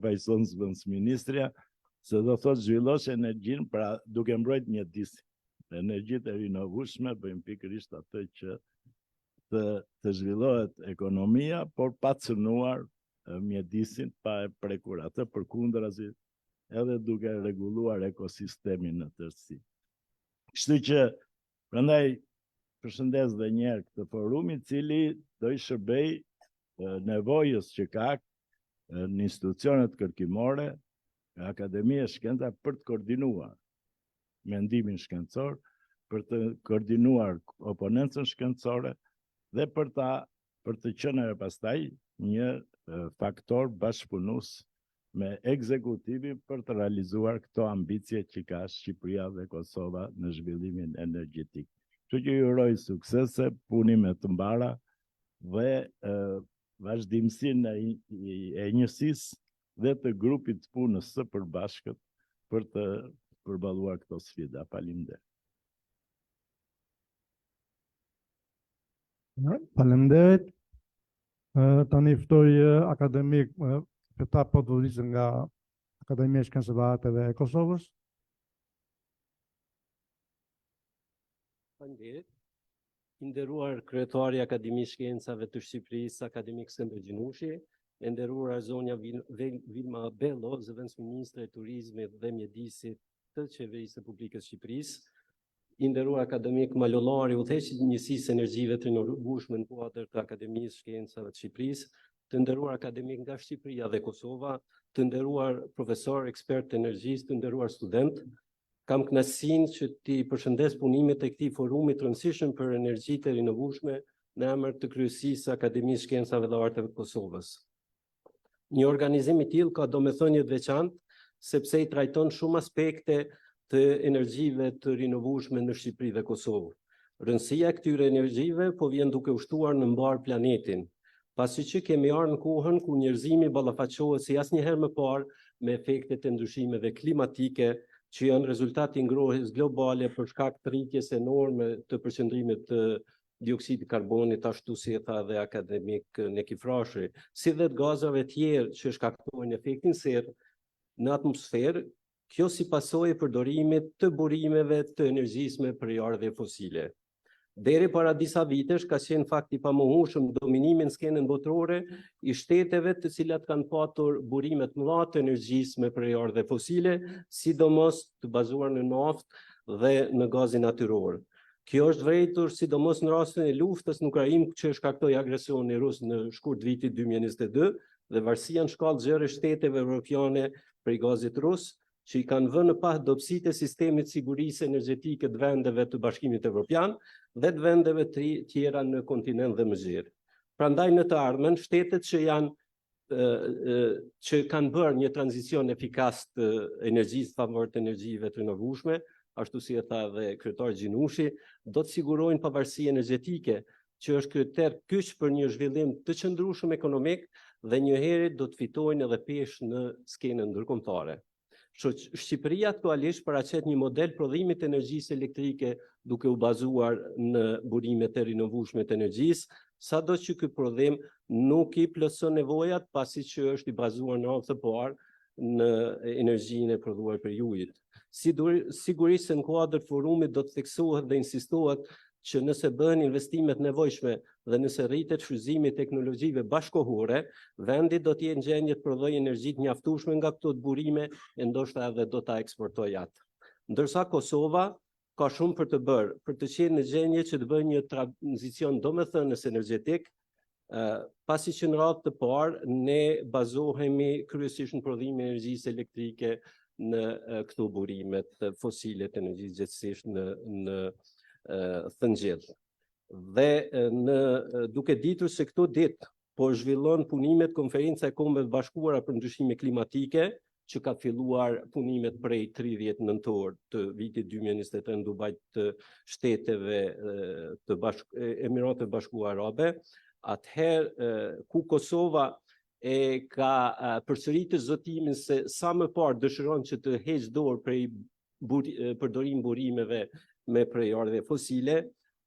përfaqëson zëvendësministrja, se do thotë zhvillosh energjinë, pra duke mbrojt mjedisin. Energjitë e rinovueshme bëjnë pikërisht atë që të të zhvillohet ekonomia, por pa cënuar mjedisin, pa e prekur atë, përkundrazi edhe duke rregulluar ekosistemin në tërësi. Kështu që prandaj përshëndes dhe një herë këtë forum i cili do i shërbej nevojës që ka në institucionet kërkimore, Akademia e Shkencave për të koordinuar mendimin shkencor, për të koordinuar oponencën shkencore dhe për ta për të qenë edhe pastaj një faktor bashkëpunues me ekzekutivin për të realizuar këto ambicie që ka Shqipëria dhe Kosova në zhvillimin energjetik. Kështu që ju uroj suksese, punime të mbara dhe vazhdimësinë e njësisë dhe të grupit të punës së përbashkët për të përballuar këto sfida. Faleminderit. Faleminderit. Tani ftoj akademik Feta Podvolicën nga Akademia e Shkencave dhe Arteve e Kosovës. Faleminderit. I nderuar kryetar i Akademisë Shkencave të Shqipërisë, Akademik Skënder Gjinushi, e nderuar zonja Vilma Bello, zëvendësministre e Turizmit dhe Mjedisit të Qeverisë së Republikës së Shqipërisë, i nderuar akademik Malollari, udhëheqës i Njësisë së Energjive të Rinovueshme në kuadër të Akademisë Shkencave të Shqipërisë, të nderuar akademik nga Shqipëria dhe Kosova, të nderuar profesor, ekspert të energjisë, të nderuar student, kam kënaqësinë që t'i përshëndes punimet e këtij forumi të rëndësishëm për energjitë e rinovueshme në emër të kryesisë së Akademisë Shkencave dhe Arteve të Kosovës. Një organizim i tillë ka domethënie të veçantë sepse i trajton shumë aspekte të energjive të rinovueshme në Shqipëri dhe Kosovë. Rëndësia e këtyre energjive po vjen duke u shtuar në mbarë planetin, pasi që kemi ardhur në kohën ku njerëzimi ballafaqohet si asnjëherë më parë me efektet e ndryshimeve klimatike që janë rezultat i ngrohjes globale për shkak të rritjes enorme të përqendrimit të dioksidit të karbonit, ashtu si e tha edhe akademik Neki Frashëri, si dhe të gazrave tjerë që shkaktojnë efektin serrë në atmosferë, kjo si pasojë e përdorimit të burimeve të energjisë me prejardhje fosile. Deri para disa vitesh ka qenë fakt i pamohueshëm dominimi në skenën botërore i shteteve të cilat kanë patur burime të mëdha të energjisë me prejardhje fosile, sidomos të bazuar në naftë dhe në gazin natyror. Kjo është vërejtur sidomos në rastin e luftës në Ukrainë që shkaktoi agresioni rus në shkurt të vitit 2022 dhe varësia në shkallë të gjerë e shteteve evropiane prej gazit rus, që i kanë vënë në pah dobësitë e sistemit të sigurisë energjetike të vendeve të Bashkimit Evropian dhe të vendeve të tjera në kontinent dhe më gjerë. Prandaj në të ardhmen shtetet që janë që kanë bërë një tranzicion efikas të energjisë në favor të energjive të rinovueshme, ashtu si e tha edhe kryetari Gjinushi, do të sigurojnë pavarësi energjetike, që është kriter kyç për një zhvillim të qëndrueshëm ekonomik dhe njëherit do të fitojnë edhe peshë në skenën ndërkombëtare. Shqipëria aktualisht paraqet një model prodhimi të energjisë elektrike duke u bazuar në burimet e rinovueshme të energjisë, sado që ky prodhim nuk i plotëson nevojat pasi që është i bazuar në radhë të parë në energjinë e prodhuar prej ujit. Sigurisht se në kuadër të forumit do të theksohet dhe insistohet që nëse bëhen investimet e nevojshme dhe nëse rritet shfrytëzimi i teknologjive bashkëkohore, vendi do të jetë në gjendje të prodhojë energji të mjaftueshme nga këto burime e ndoshta edhe do ta eksportojë atë. Ndërsa Kosova ka shumë për të bërë, për të qenë në gjendje që të bëjë një tranzicion domethënës energjetik, pasi që në radhë të parë ne bazohemi kryesisht në prodhimin e energjisë elektrike në këto burimet fosile të energjisë gjegjësisht në në thëngjell. Dhe në duke ditur se këto ditë po zhvillon punimet Konferenca e Kombeve të Bashkuara për Ndryshime Klimatike, që ka filluar punimet prej 30 nëntor të vitit 2023 në Dubai të shteteve të bashk, Emirateve të Bashkuara Arabe, atëherë ku Kosova e ka përsëritur zotimin se sa më parë dëshiron që të heqë dorë prej përdorim burimeve me prejardhje fosile,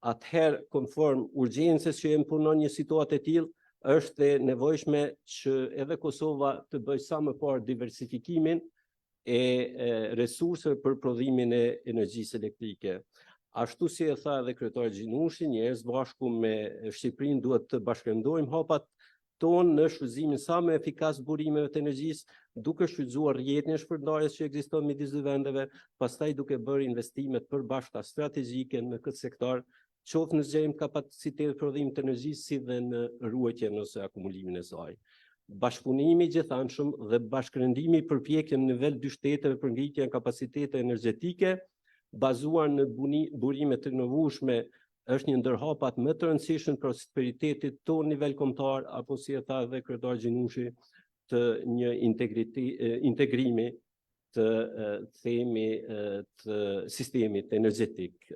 atëherë konform urgjencës që e imponon një situatë e tillë, Është e nevojshme që edhe Kosova të bëjë sa më parë diversifikimin e resurseve për prodhimin e energjisë elektrike. Ashtu si e tha edhe kryetari Gjinushi, njëherë së bashku me Shqipërinë duhet të bashkërendojmë hapat tonë në shfrytëzimin sa më efikas të burimeve të energjisë, duke shfrytëzuar rrjetin e shpërndarjes që ekziston midis dy vendeve, pastaj duke bërë investime të përbashkëta strategjike në këtë sektor, qoftë në zgjerim të kapacitetit të prodhimit të energjisë si dhe në ruajtjen ose akumulimin e saj. Bashkëpunimi i gjithanshëm dhe bashkërendimi i përpjekjeve në nivel dy shteteve për ngritjen e kapaciteteve energjetike, bazuar në burime të rinovueshme, është një ndër hapat më të rëndësishëm të prosperitetit tonë në nivel kombëtar, apo si e tha edhe kryetari Gjinushi, të një integrimi të themi të sistemit energjetik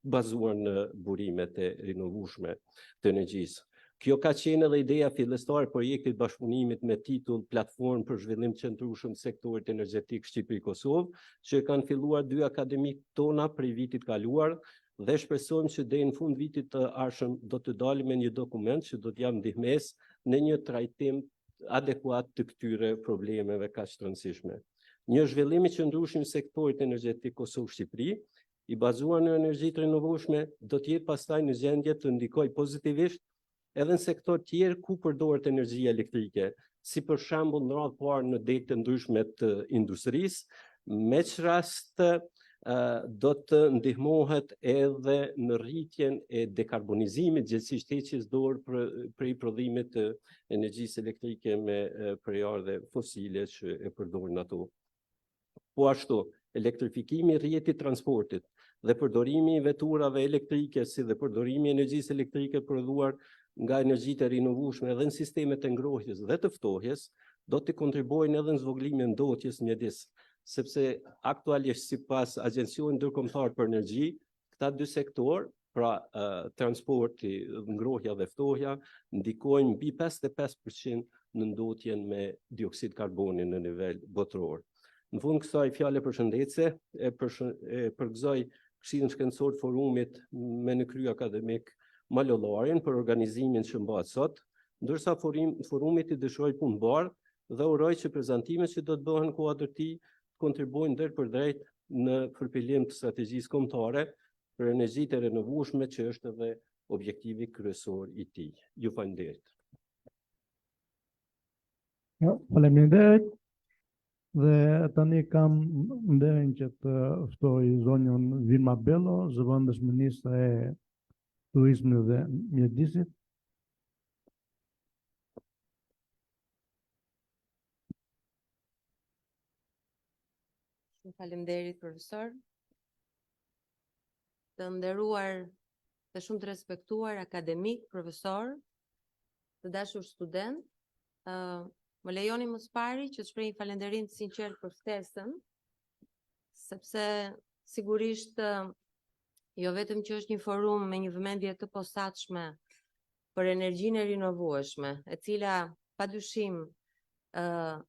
bazuar në burimet e rinovueshme të energjisë. Kjo ka qenë edhe ideja fillestare e projektit bashkëpunimit me titull Platformë për zhvillim të qëndrueshëm të sektorit energjetik Shqipëri-Kosovë, që kanë filluar dy akademitë tona prej vitit kaluar dhe shpresojmë që deri në fund vitit të ardhshëm do të dalim me një dokument që do të japë ndihmesë në një trajtim adekuat të këtyre problemeve kaq të rëndësishme. Një zhvillim i qëndrueshëm i sektorit energjetik Kosovë-Shqipëri, i bazuar në energji të rinovueshme, do të jetë pastaj në gjendje të ndikojë pozitivisht edhe në sektorë tjerë ku përdoret energjia elektrike, si për shembull në radhë parë në degë të ndryshme të industrisë, me ç'rast do të ndihmohet edhe në rritjen e dekarbonizimit, gjegjësisht heqjes dorë prej prodhimit të energjisë elektrike me prejardhje fosile që e përdorin ato. Po ashtu, elektrifikimi i rrjetit transportit dhe përdorimi i veturave elektrike si dhe përdorimi i energjisë elektrike prodhuar nga energjitë e rinovueshme edhe në sistemet e ngrohjes dhe të ftohjes, do të kontribuojnë edhe në zvogëlimin e ndotjes në mjedis, sepse aktualisht sipas Agjencisë Ndërkombëtare për Energji, këta dy sektorë, pra transporti, ngrohja dhe ftohja, ndikojnë mbi 55% në ndotjen me dioksid karboni në nivel botëror. Në fund kësaj fjale përshëndetëse, e, e përgëzoj Këshillin Shkencor të Forumit me në krye akademik Malollarin për organizimin që mbahet sot, ndërsa forum, forumit i dëshiroj punë mbarë dhe uroj që prezantimet që do të bëhen në kuadër të tij të kontribuojnë drejtpërdrejt në përpilim të strategjisë kombëtare për energjitë e rinovueshme që është edhe objektivi kryesor i tij. Ju faleminderit. Jo, faleminderit. Dhe tani kam nderin që të ftoj zonjën Vilma Bello, zëvendës ministre e Turizmit dhe Mjedisit. Shumë faleminderit profesor. Të nderuar dhe shumë të respektuar akademik, profesor, të dashur student, uh, më lejoni më së pari që të shpreh një falënderim të sinqertë për ftesën, sepse sigurisht jo vetëm që është një forum me një vëmendje të posaçme për energjinë e rinovueshme, e cila pa dyshim ë uh,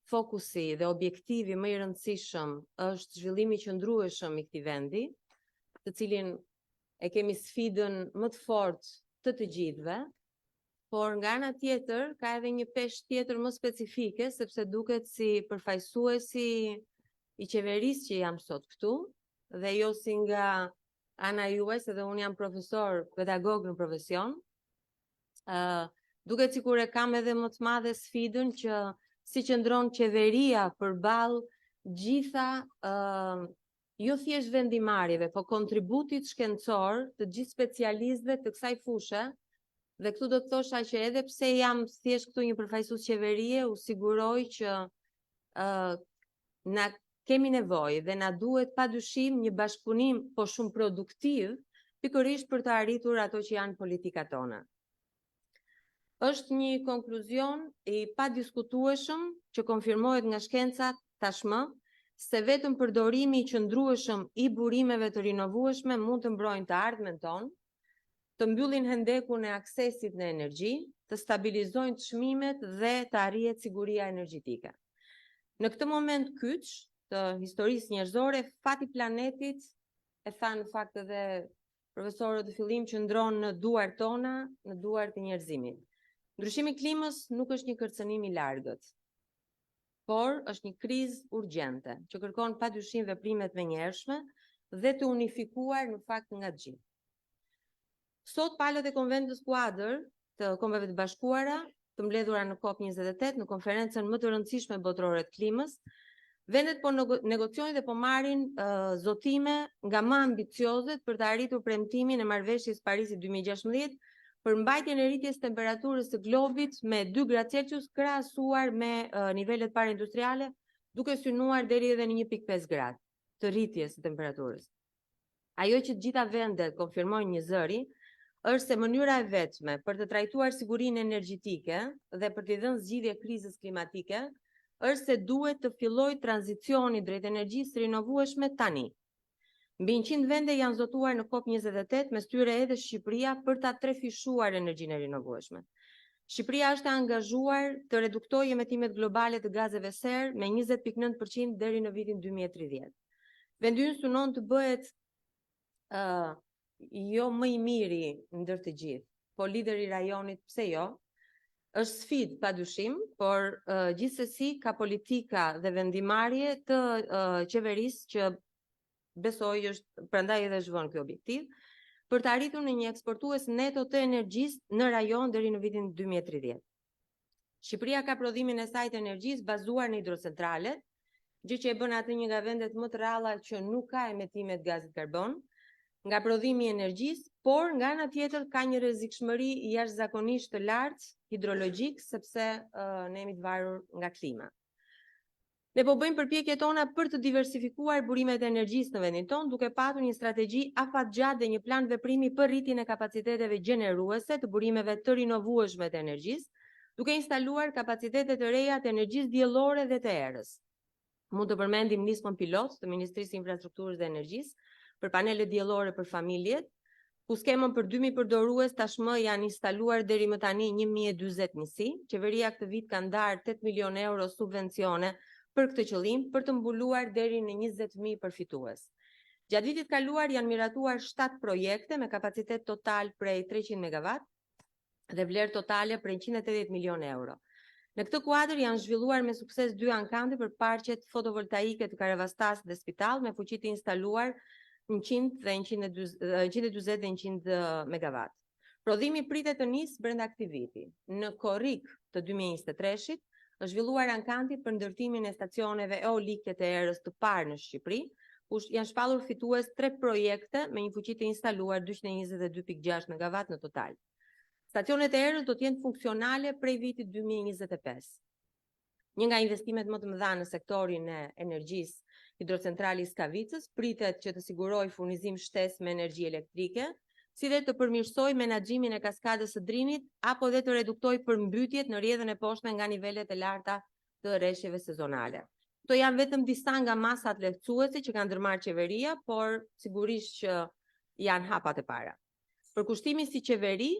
fokusi dhe objektivi më i rëndësishëm është zhvillimi i qëndrueshëm i këtij vendi, të cilin e kemi sfidën më të fortë të të gjithëve, por nga ana tjetër ka edhe një peshë tjetër më specifike, sepse duket si përfaqësuesi i qeverisë që jam sot këtu dhe jo si nga ana juaj, se dhe unë jam profesor, pedagog në profesion. Ë, uh, duket sikur e kam edhe më të madhe sfidën që si qëndron qeveria përballë gjitha uh, jo thjesht vendimmarrjeve, po kontributit shkencor të gjithë specialistëve të kësaj fushe. Dhe këtu do të thosha që edhe pse jam thjesht këtu një përfaqësues qeverie, u siguroj që uh, na kemi nevojë dhe na duhet pa dyshim një bashkëpunim po shumë produktiv, pikërisht për të arritur ato që janë politikat tona. Është një konkluzion i padiskutueshëm që konfirmohet nga shkenca tashmë se vetëm përdorimi i qëndrueshëm i burimeve të rinovueshme mund të mbrojnë të ardhmen tonë, të mbyllin hendekun e aksesit në energji, të stabilizojnë çmimet dhe të arrihet siguria energjetike. Në këtë moment kyç të historisë njerëzore, fati i planetit, e tha në fakt edhe profesorët në fillim, qëndron në duart tona, në duart e njerëzimit. Ndryshimi i klimës nuk është një kërcënim i largët, por është një krizë urgjente që kërkon padyshim veprime të menjëhershme dhe të unifikuar në fakt nga të gjithë. Sot palët e Konventës Kuadër të Kombeve të Bashkuara, të mbledhura në COP28 në konferencën më të rëndësishme botërore të klimës, vendet po negociojnë dhe po marrin uh, zotime nga më ambiciozet për të arritur premtimin e marrëveshjes Parisit 2016 për mbajtjen e rritjes së temperaturës së globit me 2 gradë Celsius krahasuar me uh, nivelet paraindustriale, duke synuar deri edhe në 1.5 gradë të rritjes së temperaturës. Ajo që të gjitha vendet konfirmojnë njëzëri është se mënyra e vetme për të trajtuar sigurinë energjetike dhe për t'i dhënë zgjidhje krizës klimatike është se duhet të fillojë tranzicioni drejt energjisë së rinovueshme tani. Mbi 100 vende janë zotuar në COP28, mes tyre edhe Shqipëria, për ta trefishuar energjinë e rinovueshme. Shqipëria është e angazhuar të reduktojë emetimet globale të gazeve serë me 20.9% deri në vitin 2030. Vendi ynë synon të bëhet uh, jo më i miri ndër të gjithë, po lider i rajonit, pse jo? Është sfidë pa dyshim, por uh, gjithsesi ka politika dhe vendimmarrje të uh, qeverisë që besoj është prandaj edhe është vënë ky objektiv për të arritur në një eksportues neto të energjisë në rajon deri në vitin 2030. Shqipëria ka prodhimin e saj të energjisë bazuar në hidrocentrale, gjë që e bën atë një nga vendet më të rralla që nuk ka emetime të gazit karbon nga prodhimi i energjisë, por nga ana tjetër ka një rrezikshmëri jashtëzakonisht të lartë hidrologjik sepse uh, ne jemi të varur nga klima. Ne po bëjmë përpjekjet tona për të diversifikuar burimet e energjisë në vendin tonë, duke patur një strategji afatgjatë dhe një plan veprimi për rritjen e kapaciteteve gjeneruese të burimeve të rinovueshme të energjisë, duke instaluar kapacitete të reja të energjisë diellore dhe të erës. Mund të përmendim nismën pilot të Ministrisë së Infrastrukturës dhe Energjisë për panele diellore për familjet, ku skemën për 2000 përdorues tashmë janë instaluar deri më tani 1040 njësi. Qeveria këtë vit ka ndarë 8 milion euro subvencione për këtë qëllim për të mbuluar deri në 20000 përfitues. Gjatë vitit kaluar janë miratuar 7 projekte me kapacitet total prej 300 megawatt dhe vlerë totale prej 180 milionë euro. Në këtë kuadër janë zhvilluar me sukses dy ankande për parqet fotovoltaike të Karavastasë dhe Spitall me fuqi të instaluar 100 dhe 140 dhe 100 megawatt. Prodhimi pritet të nisë brenda këtij viti. Në korrik të 2023-shit është zhvilluar ankandi për ndërtimin e stacioneve eolike të erës të parë në Shqipëri, ku janë shpallur fitues tre projekte me një fuqi të instaluar 222.6 megawatt në total. Stacionet e erës do të jenë funksionale prej vitit 2025. Një nga investimet më të mëdha në sektorin e energjisë, hidrocentrali i Skavicës, pritet që të sigurojë furnizim shtesë me energji elektrike, si dhe të përmirësojë menaxhimin e kaskadës së Drinit apo dhe të reduktojë përmbytjet në rrjedhën e poshtme nga nivelet e larta të reshjeve sezonale. Këto janë vetëm disa nga masat lehtësuese që ka ndërmarrë qeveria, por sigurisht që janë hapat e para. Përkushtimi si qeveri,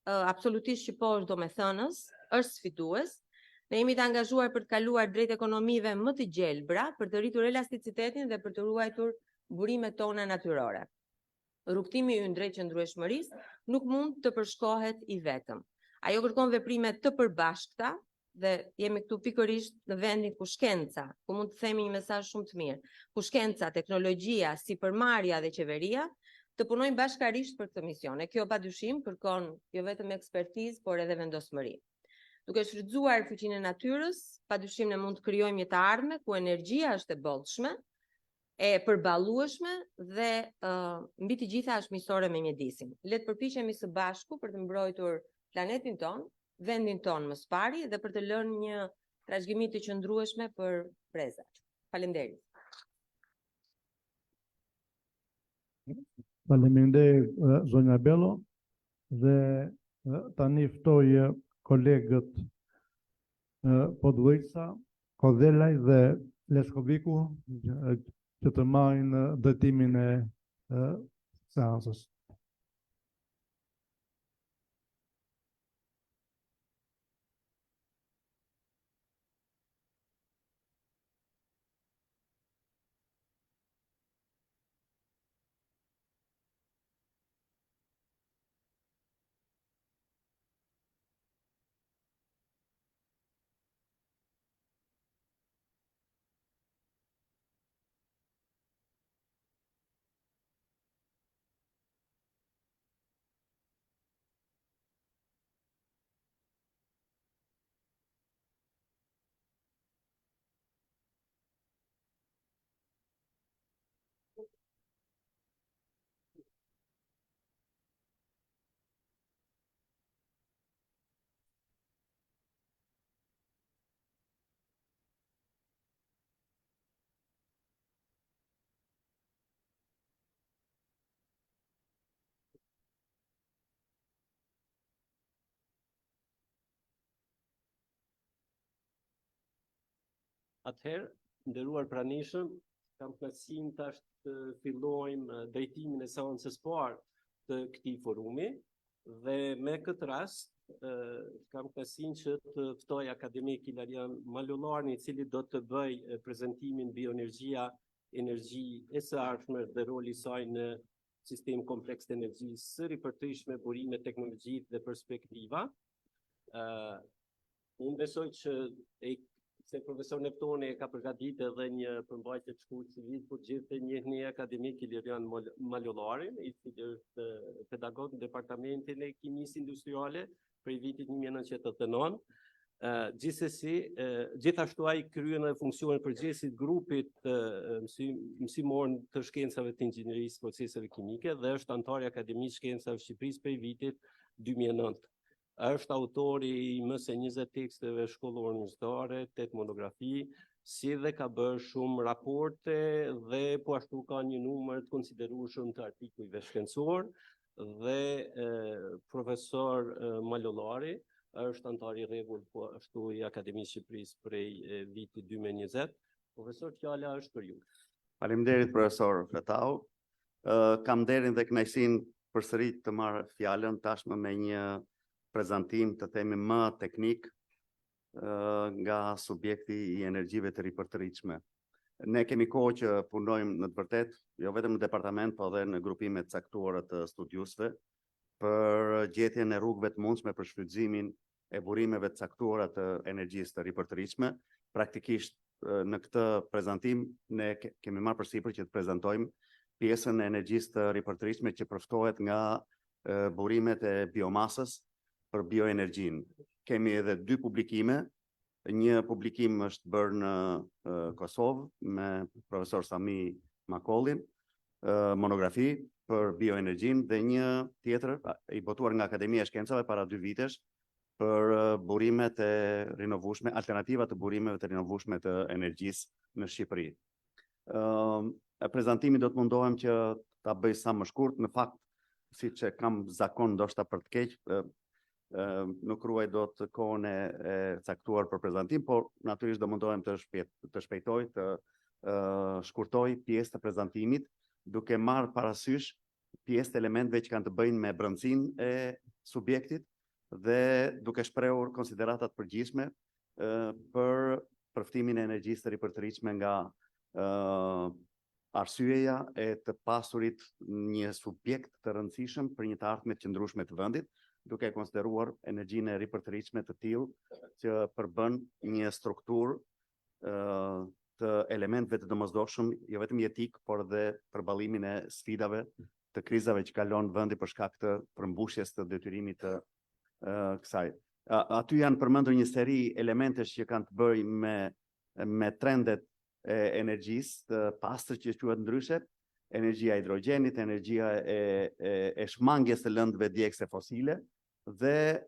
absolutisht që po është domethënës, është sfidues. Ne jemi të angazhuar për të kaluar drejt ekonomive më të gjelbra, për të rritur elasticitetin dhe për të ruajtur burimet tona natyrore. Rrugëtimi ynë drejt qëndrueshmërisë nuk mund të përshkohet i vetëm. Ajo kërkon veprime të përbashkëta dhe jemi këtu pikërisht në vendin ku shkenca, ku mund të themi një mesazh shumë të mirë, ku shkenca, teknologjia, sipërmarrja dhe qeveria të punojnë bashkarisht për këtë mision. E kjo padyshim kërkon jo vetëm ekspertizë, por edhe vendosmëri. Duke shfrytëzuar fuqinë e natyrës, padyshim ne mund të krijojmë një të ardhme ku energjia është e bollshme, e përballueshme dhe uh, mbi të gjitha është miqësore me mjedisin. Le të përpiqemi së bashku për të mbrojtur planetin tonë, vendin tonë më së pari dhe për të lënë një trashëgimi të qëndrueshme për brezat. Faleminderit. Faleminderit zonja Bello dhe tani ftoj kolegët Podvojica, Kodhelaj dhe Leskoviku që të marrin drejtimin e seancës. Atëherë, nderuar pranishëm, kam kënaqësinë tash të fillojmë drejtimin e seancës parë të këtij forumi dhe me këtë rast kam kënaqësinë që të ftoj akademik Ilarian Malollarin, i cili do të bëjë prezantimin bioenergjia, energji e së ardhshme dhe roli i saj në sistem kompleks të energjisë së ripërtëritshme, burime, teknologjitë dhe perspektiva. Ë unë besoj që e, se profesor Neftoni e ka përgatitur edhe një përmbajtje të shkurtër CV, por gjithë e njihni akademik Ilirian Malollarin, i cili është pedagog në departamentin e kimisë industriale prej vitit 1989. Gjithsesi, gjithashtu ai kryen edhe funksionin përgjegjësit grupit mësimor të shkencave të inxhinierisë proceseve kimike dhe është anëtar i Akademisë Shkencave të Shqipërisë prej vitit 2009. Është autori i më se 20 teksteve shkollore universitare, 8 monografi, si dhe ka bërë shumë raporte dhe po ashtu ka një numër të konsiderueshëm të artikujve shkencor dhe e, profesor e, Malollari është anëtar i rregullt po ashtu i Akademisë Shqipërisë prej e, vitit 2020. Profesor, fjala është për ju. Faleminderit profesor Fetau. Uh, kam nderin dhe kënaqësinë përsëri të marr fjalën tashmë me një prezantim të themi më teknik uh, nga subjekti i energjive të ripërtëritshme. Ne kemi kohë që punojmë në të vërtetë, jo vetëm në departament, po edhe në grupime të caktuara të studiuesve për gjetjen e rrugëve të mundshme për shfrytëzimin e burimeve të caktuara të energjisë të ripërtëritshme. Praktikisht në këtë prezantim ne kemi marrë përsipër që të prezantojmë pjesën e energjisë të ripërtëritshme që përftohet nga burimet e biomasës për bioenergjinë. Kemi edhe dy publikime. Një publikim është bërë në Kosovë me profesor Sami Makollin, monografi për bioenergjinë dhe një tjetër i botuar nga Akademia e Shkencave para dy vitesh për burimet e rinovueshme, alternativa të burimeve të rinovueshme të energjisë në Shqipëri. Ëm uh, prezantimi do të mundohem që ta bëj sa më shkurt, në fakt siç e kam zakon ndoshta për të keq, ë nuk ruaj dot kohën e, e caktuar për prezantim, por natyrisht do mundohem të shpejt, të shpejtoj, të uh, shkurtoj pjesë të prezantimit, duke marrë parasysh pjesë të elementëve që kanë të bëjnë me brendësinë e subjektit dhe duke shprehur konsiderata të përgjithshme për përftimin e energjisë të ripërtëritshme nga arsyeja e të pasurit një subjekt të rëndësishëm për një të ardhme të qëndrueshme të vendit, duke e konsideruar energjinë e ripërtëritshme të tillë që përbën një strukturë të elementëve të domosdoshëm, jo vetëm jetik, por dhe përballimin e sfidave të krizave që kalon vendi për shkak të përmbushjes të detyrimit të kësaj. Aty janë përmendur një seri elementesh që kanë të bëjnë me me trendet e energjisë të pastër që quhet ndryshe, energjia e hidrogjenit, energjia e, e, e shmangjes së lëndëve djegëse fosile dhe e,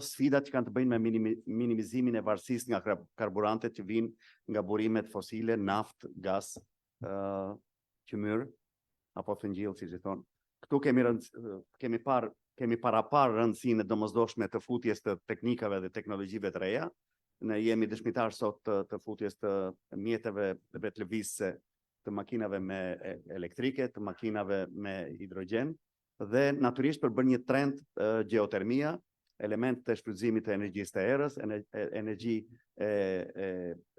sfidat që kanë të bëjnë me minimi, minimizimin e varësisë nga karburantet që vijnë nga burimet fosile, naftë, gaz, ë qymyr apo thëngjill siç i thonë. Këtu kemi rëndës, kemi parë kemi paraparë rëndësinë e domosdoshme të futjes të teknikave dhe teknologjive të reja. Ne jemi dëshmitar sot të, të futjes të mjeteve vetëlëvizëse të makinave me elektrike, të makinave me hidrogjen dhe natyrisht përbën një trend gjeotermia, elementet e shfrytëzimit të energjisë të erës, energji e, e,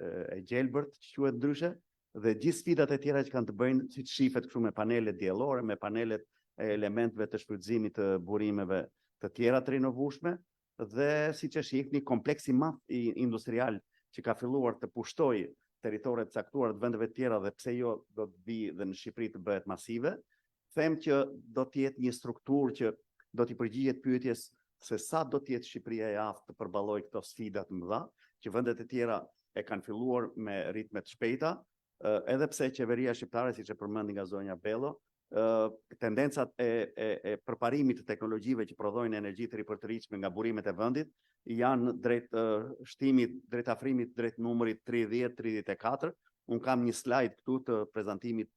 e gjelbërt, që quhet ndryshe, dhe gjithë sfidat e tjera që kanë të bëjnë, siç shifet kështu me panelet diellore, me panelet e elementëve të shfrytëzimit të burimeve të tjera të rinovueshme dhe siç e shihni kompleksi i madh industrial që ka filluar të pushtojë territore të caktuara të vendeve të tjera dhe pse jo do të vijë dhe në Shqipëri të bëhet masive, them që do të jetë një strukturë që do t'i përgjigjet pyetjes se sa do të jetë Shqipëria e aftë të përballojë këto sfida të mëdha, që vendet e tjera e kanë filluar me ritme të shpejta, edhe pse qeveria shqiptare, siç e përmendi nga zonja Bello, tendencat e, e, e përparimit të teknologjive që prodhojnë energji të ripërtëritshme nga burimet e vendit janë drejt shtimit, drejt afrimit drejt numrit 30 34. Unë kam një slide këtu të prezantimit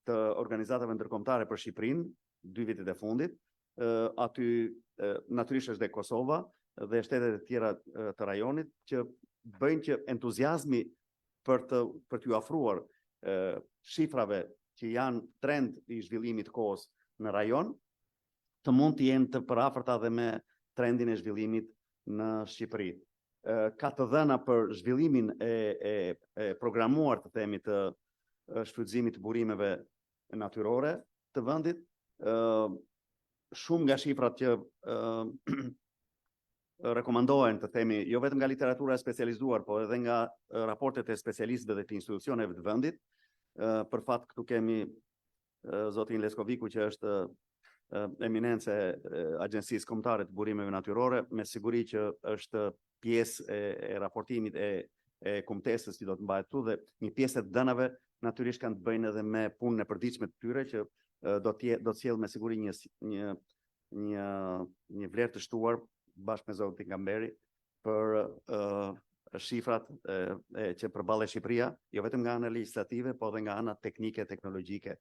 të organizatave ndërkombëtare për Shqipërinë, dy vitet e fundit. Aty natyrisht është dhe Kosova dhe shtetet e tjera të rajonit që bëjnë që entuziazmi për të për t'ju afruar shifrave që janë trend i zhvillimit të kohës në rajon, të mund të jenë të përafërta dhe me trendin e zhvillimit në Shqipëri. Ka të dhëna për zhvillimin e, e, e programuar, të themi, të shfrytëzimit të burimeve natyrore të vendit. Shumë nga shifrat që rekomandohen, të themi, jo vetëm nga literatura e specializuar, por edhe nga raportet e specialistëve dhe të institucioneve të vendit. Për fat këtu kemi zotin Leskoviku që është eminencë e Agjencisë Kombëtare të Burimeve Natyrore, me siguri që është pjesë e, e raportimit e e kumtesës që do të mbahet këtu dhe një pjesë e të dhënave natyrisht kanë të bëjnë edhe me punën e përditshme të tyre që do të do të sjellë me siguri një një një një vlerë të shtuar bashkë me zotin Kamberi për uh, shifrat e, e, që përballet Shqipëria, jo vetëm nga ana legjislative, po edhe nga ana teknike, teknologjike.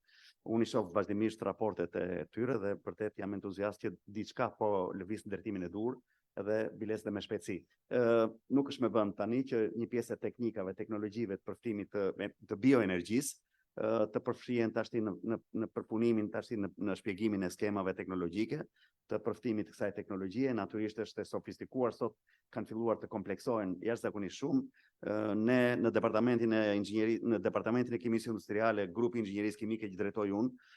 Unë i shoh vazhdimisht raportet e tyre dhe vërtet jam entuziast që diçka po lëviz në drejtimin e duhur dhe biles dhe me shpejtësi. Ë nuk është me vend tani që një pjesë e teknikave, teknologjive të përftimit të të bioenergjisë të përfshihen tashti në në në përpunimin tashti në në shpjegimin e skemave teknologjike të përftimit të kësaj teknologjie, natyrisht është e sofistikuar sot kanë filluar të kompleksohen jashtëzakonisht shumë. Ne në departamentin e inxhinieri në departamentin e kimisë industriale, grupi i inxhinierisë kimike që drejtoj unë,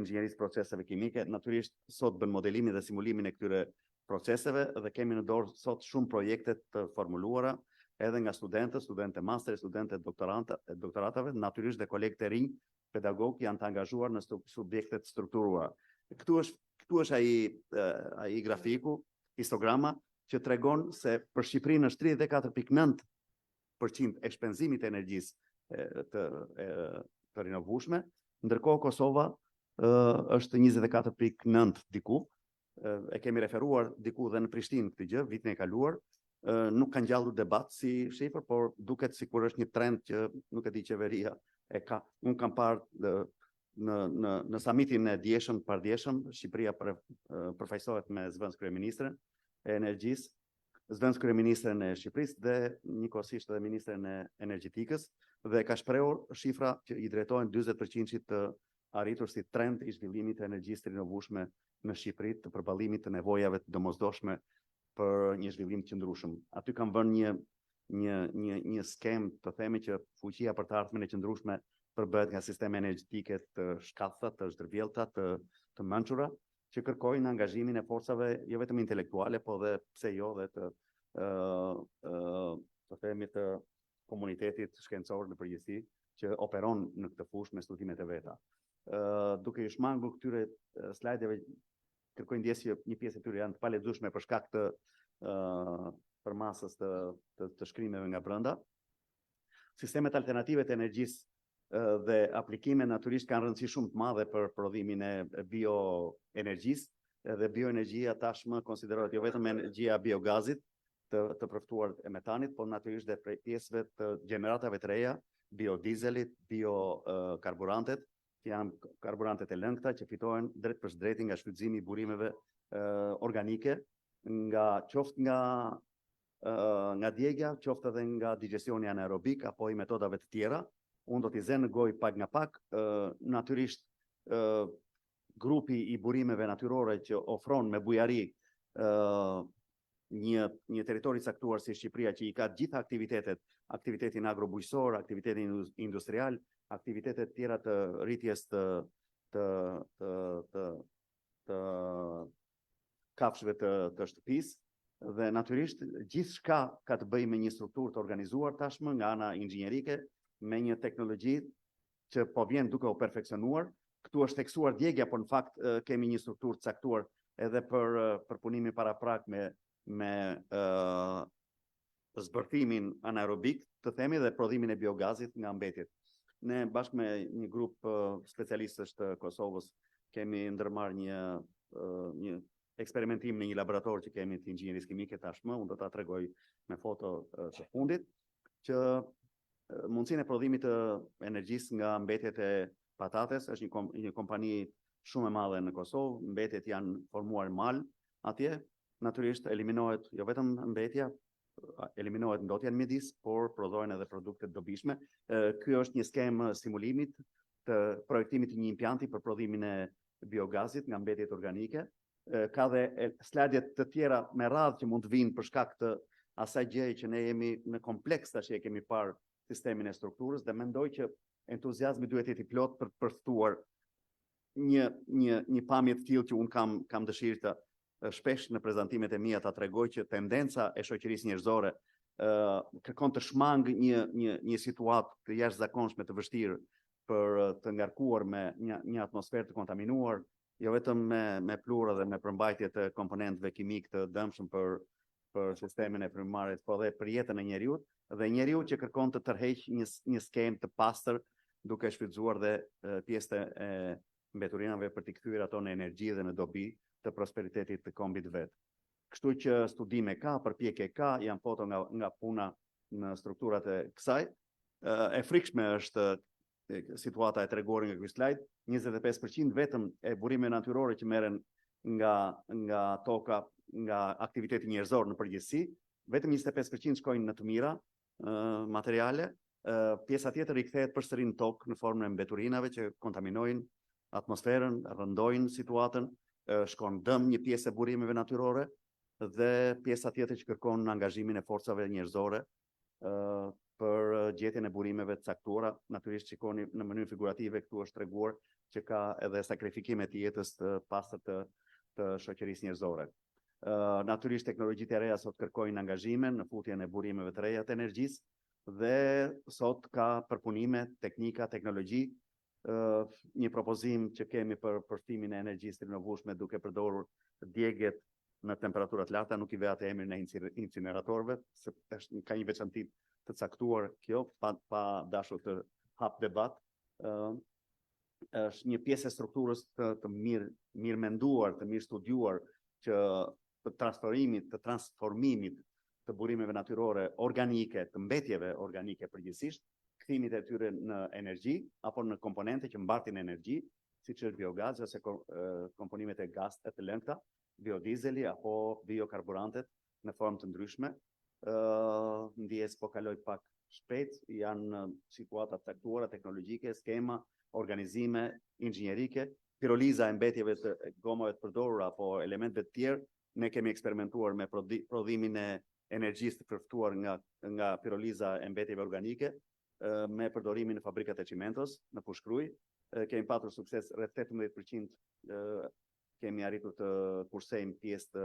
inxhinierisë proceseve kimike, natyrisht sot bën modelimin dhe simulimin e këtyre proceseve dhe kemi në dorë sot shumë projekte të formuluara edhe nga studentët, studentët e masterit, studentët e doktoranta, e doktoratave, natyrisht dhe kolegët e rinj pedagogë janë të angazhuar në subjekte të strukturuara. Këtu është këtu është ai ai grafiku, histograma që tregon se për Shqipërinë është 34.9% e shpenzimit të energjisë të e, të rinovueshme, ndërkohë Kosova është 24.9 diku, e kemi referuar diku dhe në Prishtinë këtë gjë vitin e kaluar, nuk ka ngjallur debat si shifër, por duket sikur është një trend që nuk e di qeveria e ka. Unë kam parë në në në në samitin e djeshëm, pardjeshëm, Shqipëria për, përfaqësohet me zëvendës kryeministren e energjisë, zëvendës kryeministren e Shqipërisë dhe njëkohësisht edhe ministren e energjetikës dhe ka shprehur shifra që i drejtohen 40%-shit të arritur si trend i zhvillimit të energjisë të rinovueshme në Shqipëri të përballimit të nevojave të domosdoshme për një zhvillim të qëndrueshëm. Aty kam vënë një një një një skemë të themi që fuqia për të ardhmen e qëndrueshme përbëhet nga sisteme energjetike të shkathta, të zhdërvjellta, të të mençura, që kërkojnë angazhimin e forcave jo vetëm intelektuale, po dhe pse jo dhe të ë ë të themi të komunitetit shkencor në përgjithësi që operon në këtë fushë me studimet e veta. Ë duke i shmangur këtyre slajdeve kërkoj ndjesë që një pjesë e tyre janë të palexueshme për shkak të ë përmasës të, të të shkrimeve nga brenda. Sistemet alternative të energjisë dhe aplikime natyrisht kanë rëndësi shumë të madhe për prodhimin e bioenergjisë, edhe bioenergjia tashmë konsiderohet jo vetëm energjia e biogazit të të përftuar e metanit, por natyrisht dhe prej pjesëve të gjeneratave të reja, biodiezelit, biokarburantet, që janë karburantet e lëngëta që fitohen drejtpërsëdrejti nga shfrytëzimi i burimeve organike, nga qoftë nga nga djegia, qoftë edhe nga digjestioni anaerobik apo i metodave të tjera. Unë do t'i zë në gojë pak nga pak, natyrisht grupi i burimeve natyrore që ofron me bujari një një territor i caktuar si Shqipëria që i ka të gjitha aktivitetet, aktivitetin agrobujqësor, aktivitetin industrial, aktivitetet tjera të rritjes të të të të, të kafshëve të të shtëpisë dhe natyrisht gjithçka ka të bëjë me një strukturë të organizuar tashmë nga ana inxhinierike, me një teknologji që po vjen duke u perfeksionuar. Këtu është theksuar djegia, por në fakt kemi një strukturë të caktuar edhe për përpunimin paraprak me me ë zbërthimin anaerobik, të themi, dhe prodhimin e biogazit nga mbetjet. Ne bashkë me një grup specialistësh të Kosovës kemi ndërmarrë një një eksperimentim në një laborator që kemi të inxhinierisë kimike tashmë, unë do ta tregoj me foto të fundit, që mundësinë e prodhimit të energjisë nga mbetjet e patates, është një, kom, një kompani shumë e madhe në Kosovë, mbetjet janë formuar mal atje, natyrisht eliminohet jo vetëm mbetja, eliminohet ndotja në mjedis, por prodhohen edhe produkte të dobishme. Ky është një skemë simulimit të projektimit të një impianti për prodhimin e biogazit nga mbetjet organike. Ka dhe slajde të tjera me radhë që mund të vinë për shkak të asaj gjëje që ne jemi në kompleks tash e kemi parë sistemin e strukturës dhe mendoj që entuziazmi duhet të jetë i plotë për të përftuar një një një pamje të tillë që un kam kam dëshirë të shpesh në prezantimet e mia ta tregoj që tendenca e shoqërisë njerëzore ë kërkon të shmang një një një situatë të jashtëzakonshme të vështirë për të ngarkuar me një një atmosferë të kontaminuar, jo vetëm me me pluhura dhe me përmbajtje të komponentëve kimikë të dëmshëm për për sistemin e frymëmarrjes, po dhe për jetën e njeriut dhe njeriu që kërkon të tërheqë një një skemë të pastër duke shfrytëzuar dhe pjesët e mbeturinave për t'i kthyer ato në energji dhe në dobi të prosperitetit të kombit vet. Kështu që studime ka, përpjekje ka, janë foto nga nga puna në strukturat e kësaj. E frikshme është situata e treguar nga ky slajd, 25% vetëm e burimeve natyrore që merren nga nga toka, nga aktiviteti njerëzor në përgjithësi, vetëm 25% shkojnë në të mira materiale, pjesa tjetër rikthehet përsëri në tokë në formën e mbeturinave që kontaminojnë atmosferën, rëndojnë situatën, shkon dëm një pjesë e burimeve natyrore dhe pjesa tjetër që kërkon angazhimin e forcave njerëzore për gjetjen e burimeve të caktuara. Natyrisht shikoni në mënyrë figurative këtu është treguar që ka edhe sakrifikime të jetës të pastër të të shoqërisë njerëzore. Uh, natyrisht teknologjitë e reja sot kërkojnë angazhime në futjen e burimeve të reja të energjisë dhe sot ka përpunime, teknika, teknologji, uh, një propozim që kemi për përftimin e energjisë të rinovueshme duke përdorur djegiet në temperatura të larta, nuk i vë atë emrin e incineratorëve, se është ka një veçanti të caktuar kjo, pa pa dashur të hap debat. ë uh, është një pjesë e strukturës të, të mirë mirë menduar, të mirë studiuar që të transformimit, të transformimit të burimeve natyrore organike, të mbetjeve organike përgjithsisht, kthimit e tyre në energji apo në komponente që mbartin energji, siç është biogazi ose komponimet e gazit të lëngëta, biodizeli apo biokarburantet në formë të ndryshme. Ë ndjesë po kaloj pak shpejt, janë situata të caktuara teknologjike, skema, organizime inxhinierike, piroliza e mbetjeve të gomave të përdorura apo elementëve të tjerë. Ne kemi eksperimentuar me prodhimin e energjisë të përftuar nga nga piroliza e mbetjeve organike me përdorimin në fabrikat e çimentos në Fushë-Krujë. Kemi patur sukses rreth 18% kemi arritur të kursejmë pjesë të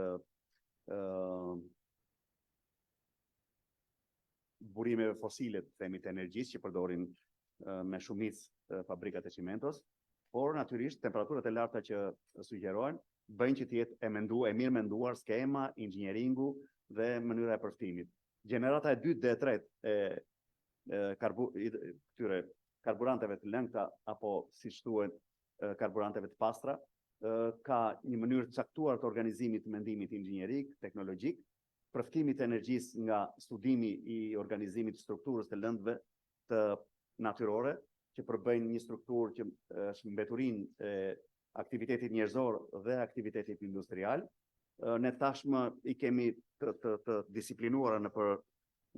burimeve fosile, të themi, të energjisë që përdorin me shumicë fabrikat e çimentos, por natyrisht temperaturat e larta që sugjerohen bëjnë që të jetë e menduar, e mirë menduar skema, inxhinieringu dhe mënyra e përftimit. Gjenerata e dytë dhe e tretë e, e karbu, këtyre karburanteve të lëngëta apo siç thuhet karburanteve të pastra, ka një mënyrë të caktuar të organizimit të mendimit inxhinierik, teknologjik, përftimit të energjisë nga studimi i organizimit të strukturës të lëndëve të natyrore, që përbëjnë një strukturë që është mbeturinë e aktivitetit njerëzor dhe aktivitetit industrial. Ne tashmë i kemi të, të, të disiplinuara nëpër,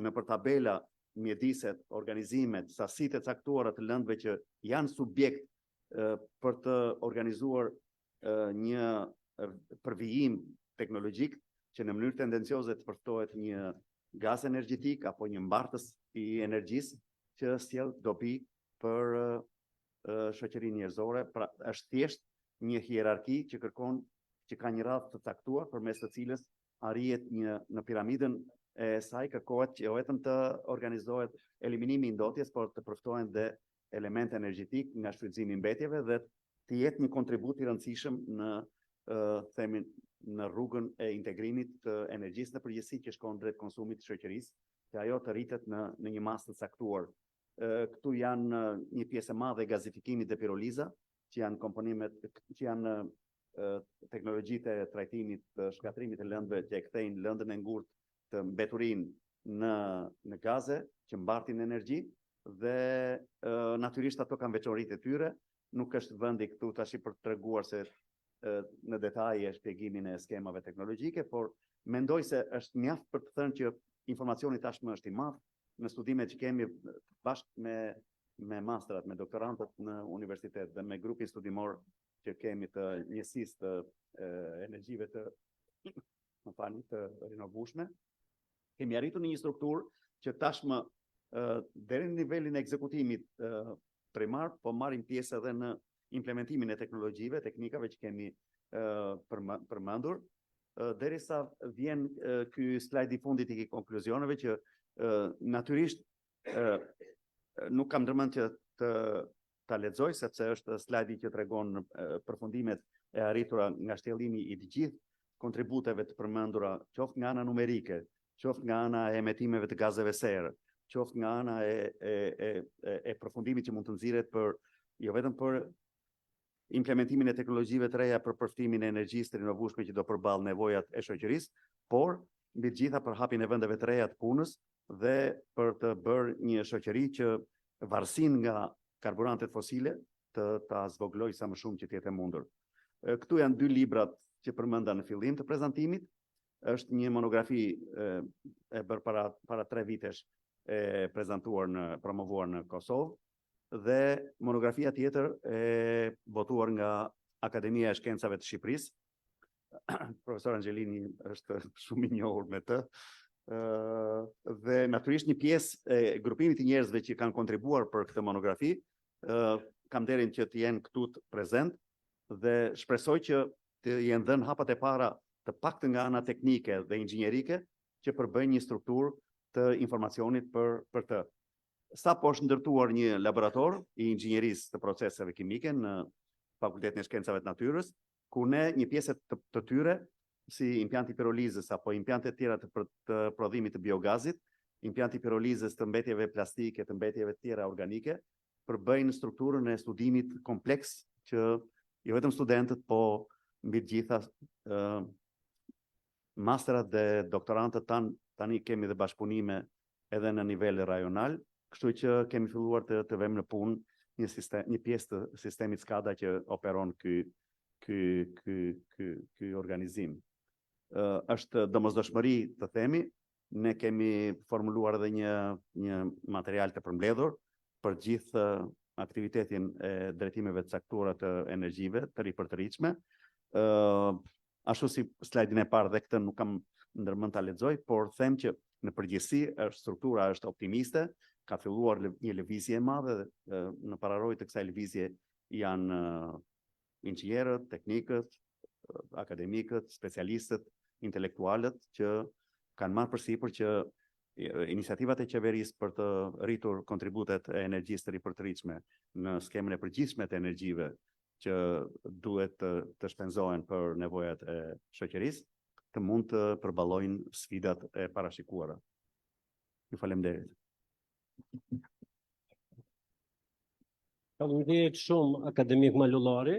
nëpër tabela mjediset, organizimet, sasitë e caktuara të lëndëve që janë subjekt për të organizuar një përvijim teknologjik që në mënyrë tendencioze të përftohet një gaz energjetik apo një mbartës i energjisë që sjell dobi për shoqërinë njerëzore, pra është thjesht një hierarki që kërkon që ka një radhë të caktuar përmes të cilës arrihet një në piramidën e saj kërkohet që jo vetëm të organizohet eliminimi i ndotjes, por të përftohen dhe elemente energjetik nga shfrytëzimi i mbetjeve dhe të jetë një kontribut i rëndësishëm në themin në rrugën e integrimit të energjisë në përgjithësi që shkon drejt konsumit të shoqërisë, që ajo të rritet në në një masë të caktuar. Këtu janë një pjesë e madhe e gazifikimit dhe piroliza, që janë komponimet që janë teknologjitë e trajtimit të shkatërrimit të lëndëve që e kthejnë lëndën e ngurtë të mbeturinë në në gaze që mbartin energji dhe natyrisht ato kanë veçoritë e tyre, nuk është vendi këtu tash për të treguar se në detaje shpjegimin e skemave teknologjike, por mendoj se është mjaft për të thënë që Informacioni tashmë është i madh në studimet që kemi bashkë me me masterat, me doktorantët në universitet dhe me grupin studimor që kemi të njësisë të energjive të më falni, të rinovueshme. Kemi arritur në një strukturë që tashmë deri në nivelin e ekzekutimit primar, po marrim pjesë edhe në implementimin e teknologjive, teknikave që kemi përmendur, derisa vjen ky slajd i fundit i konkluzioneve që natyrisht nuk kam ndërmend që të ta lexoj sepse është slajdi që tregon përfundimet e arritura nga shtjellimi i të gjithë kontributeve të përmendura, qoftë nga ana numerike, qoftë nga ana e emetimeve të gazeve serë, qoftë nga ana e e e e, e përfundimit që mund të nxirret për jo vetëm për implementimin e teknologjive të reja për përftimin e energjisë të rinovueshme që do përballë nevojat e shoqërisë, por mbi të gjitha për hapjen e vendeve të reja të punës dhe për të bërë një shoqëri që varësinë nga karburantet fosile të ta zvogëlojë sa më shumë që të jetë e mundur. Këtu janë dy librat që përmenda në fillim të prezantimit. Është një monografi e, e bërë para para 3 vitesh e prezantuar në promovuar në Kosovë dhe monografia tjetër e botuar nga Akademia e Shkencave të Shqipërisë. Profesor Angelini është shumë i njohur me të. Ë dhe natyrisht një pjesë e grupimit të njerëzve që kanë kontribuar për këtë monografi, ë kam nderin që të jenë këtu të prezent dhe shpresoj që të jenë dhënë hapat e para të paktën nga ana teknike dhe inxhinierike që përbëjnë një strukturë të informacionit për për të. Sapo është ndërtuar një laborator i inxhinierisë të proceseve kimike në Fakultetin e Shkencave të Natyrës, ku ne një pjesë të, të tyre, si impianti pirolizës apo impiante të tjera të, për, të prodhimit të biogazit, impianti pirolizës të mbetjeve plastike, të mbetjeve të tjera organike, përbëjnë strukturën e studimit kompleks që jo vetëm studentët, po mbi të gjitha ë masterat dhe doktorantët tanë tani kemi dhe bashkëpunime edhe në nivel rajonal, kështu që kemi filluar të të vëmë në punë një sistem, një pjesë të sistemit SCADA që operon ky ky ky ky ky organizim. Ë është domosdoshmëri të themi, ne kemi formuluar edhe një një material të përmbledhur për gjithë aktivitetin e drejtimeve të caktuara të energjive të ripërtëritshme. Ë ashtu si slajdin e parë dhe këtë nuk kam ndërmend ta lexoj, por them që në përgjithësi është struktura është optimiste, ka filluar një lëvizje e madhe dhe në pararojë të kësaj lëvizje janë inxhinierët, teknikët, akademikët, specialistët, intelektualët që kanë marrë përsipër që iniciativat e qeverisë për të rritur kontributet e energjisë të ripërtëritshme në skemën e përgjithshme të energjive që duhet të, të shpenzohen për nevojat e shoqërisë, të mund të përballojnë sfidat e parashikuara. Ju faleminderit. Faleminderit shumë akademik Malollari.